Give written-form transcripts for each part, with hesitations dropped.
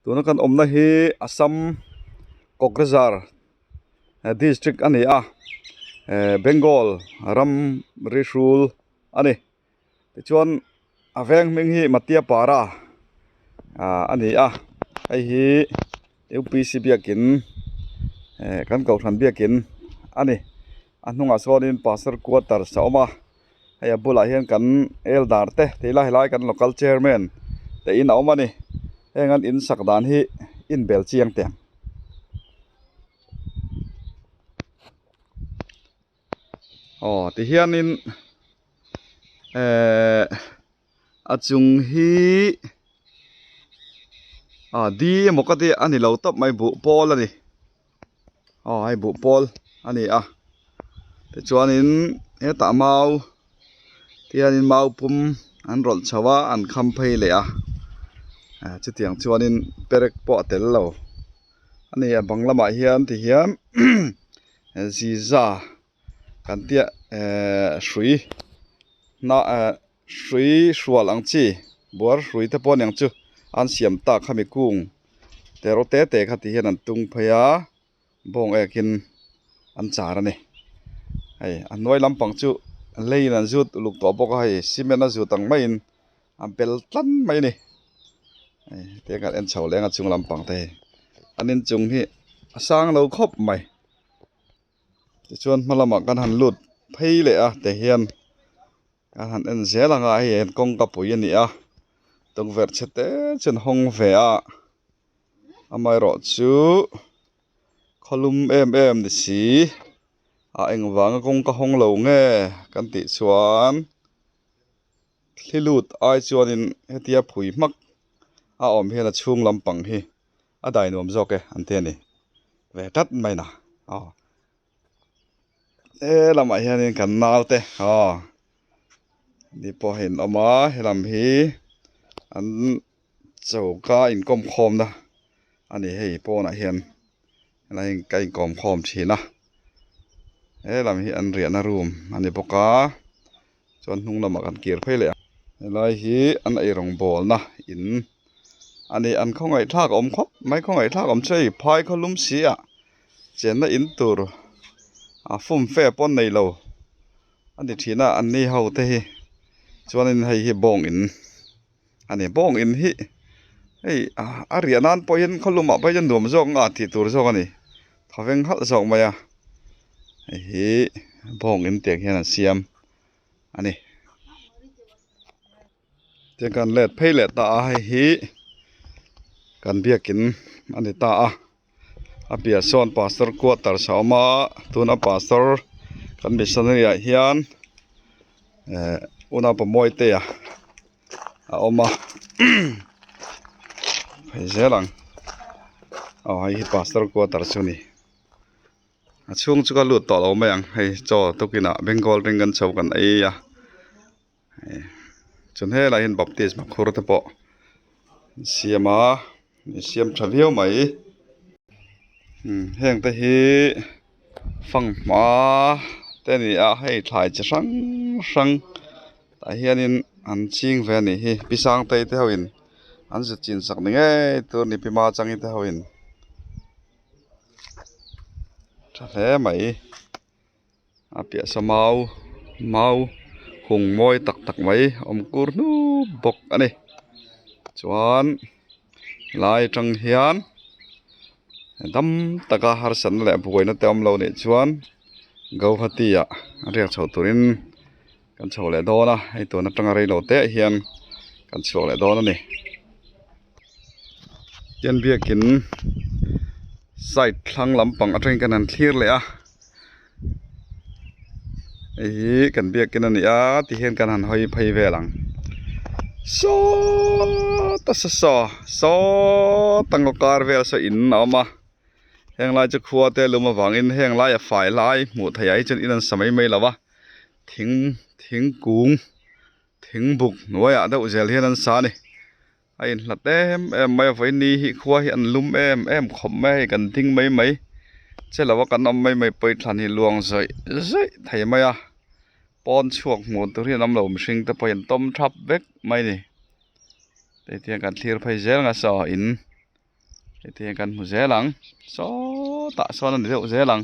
Tuna kan awmna hi Assam Kokrajhar district a ni a Bengal ram ri hrul a ni tichuan a veng hming hi Matiapara ah a ni a hei hi U P C biakin kan kohhran biakin a ni a hnungah sawn pastor quarters a awm a. Hei a bulah hian kan eldar te tih ila helai kan local chairman te in a awm a ni heng an in sak dan hi inbel chiang teh ang. Aw ti hianin ehh a chung hi ah di emaw ka tia a ni lo tawp mai buh pawl a ni. Aw hei buh pawl a ni a tichuanin hetah mau tihianin mau pum an rawlh chho a an kham phei leh a ah chutiang chuanin perek pawh a tel lo a ni a bang lamah hian tihian ziza kan tia ehh hrui hnah ehh hrui hrual ang chi buar hrui te pawh a niang chu an siam tak khami kung te rawh te te kha ti hian an tung phei a bawng ekin an char a ni hei a hnuai lampang chu leiin an zut uluk tawh bawk a hei cement a zut ang maiin a bel tlat mai a ni hei hetiang kan en chho leng a chung lampang te hi an inchung hi a sang lo khawp mai. Tichuan hma lamah kan han lut phei leh a ti hian kan han en zel ang a hei hian kawngka pui a ni a tukverh chhe te chu an hawng ve a amaherawh chu khawlum em em ni si a engvanga kawngka hawng lo nge kan tih chuan thli lut ai chuanin hetia phui hmak a awm hian a chhung lampang hi. A dai nuam zawk e an ti a ni ve tlat mai na aw he lamah hianin kan naute aw ni pawh a inawm a helam hi an choka inkawm khawmna a ni hei pawnah hian helai hi ka inkawm khawm thin a helam hi an riahna room a ni bawk a. Chuan hnung lamah kan kir phei leh a. Helai hi an eirawng bawlna in a ni. An khawngaih thlak a awm khawp mai. Khawngaih thlak a awm chu hei phai khaw lum si ah chenna in tur a fum fe pawh an nei lo a ni thin a an ni ho te hi. Chuanin hei hi bawng in a ni. Bawng in hi hei a riah nan pawh hian khaw lumah pawh hian nuam zawk nga tih tur zawk a ni. Thawveng halh zawk mai a. Hei hi bawng in tiang hian an siam a ni. Tiang kan let phei leh ta a hei hi kan biakin a ni ta a. A piah sawn pastor quarters a awm a tuna pastor kan missionary ah hian eh unaupa Mawitea a awm a phei zel ang aw hei hi pastor quarters chu a ni a chhung chu ka lut tawh lo mai ang hei chaw tukinah bengal ring kan chho kan ei a chuan helaiah hian baptisma khur te pawh an siam a an siam tha viau mai heng te hi fanghma te a ni a hei thlai chi hrang hrang tah hianin an ching ve a nih hi pi sangtei te ho in an zut chin sak ni ngei tur a ni pi machangi te ho in tha hle mai. A piah saw mau mau hung mawi tak tak mai awm kur hnup bawk a ni chuan helai atang hian dam taka harsatna leh buaina te awm lo nih chuan Guwahati ah a riak chho turin kan chho leh dawn a hei tun atanga reilo te ah hian kan chhuak leh dawn a ni. Tian biakin side thlang lampang atangin kan han thlir leh a hei hi kan biakin a ni a tihian kan han hawi phei vel ang saww ta sa saw saw ta ngaw kar vel saw in a awm a heng lai chu khua te lum avangin heng laia fai lai hmuh theih ah hi chuan in an sa mai mai lo va thing thingkung Thingbuk hnuaiah deuh zel hian an sa a ni. A inhlat em em mai a vawiin ni hi khua hi an lum em em khawp mai a hei kan ding mai mai che lo a kan awm mai mai pawh hi thlan hi luang zawih zawih thei mai a pawn chhuak hmuh tur hi an awm lo mihring te pawh hi an tawm thap vek mai a ni hetiang kan thlir phei zel ang a saw in. Heti hian kan hmu zel ang sawtah sawn a ni deuh zel ang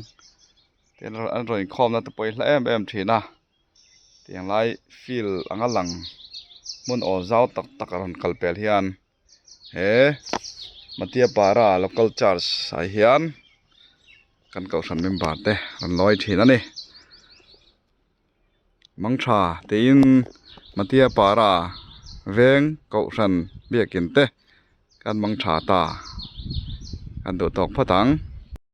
tin an rawn inkhawmna te pawh hi hla em em thin a tiang lai field anga lang hmun awl zau tak tak a rawn kal pel hian he Matiapara local church ah hian kan kohhran member te rawn lawi thin a ni. Mangtha tiin Matiapara veng kohhran biakin te kan mangtha ta kan duh tawk phawt ang.